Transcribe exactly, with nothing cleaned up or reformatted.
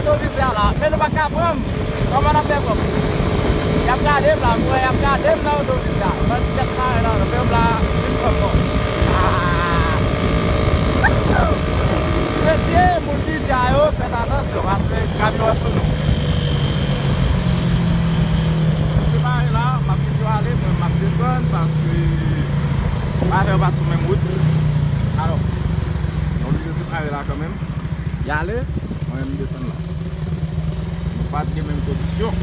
Otovize a la, men nou pa ka pran m. Kòman n ap fè kòb? Y ap gade m la, m wè y ap gade m nan otovize a. Mwen di tèt mare nan men m la, vin pran m non. Ah! Mesye, moun Bidja yo, fèt atansyon, paske kamyon an sou nou. Se mare la, m ap toujou ale, mwen m ap desann, paske mare yo pa t sou menm wout. Alò, nou oblije se mare la kanmenm. Y ale, mwen menm m desann la. Nou pa t gen menm kondisyon.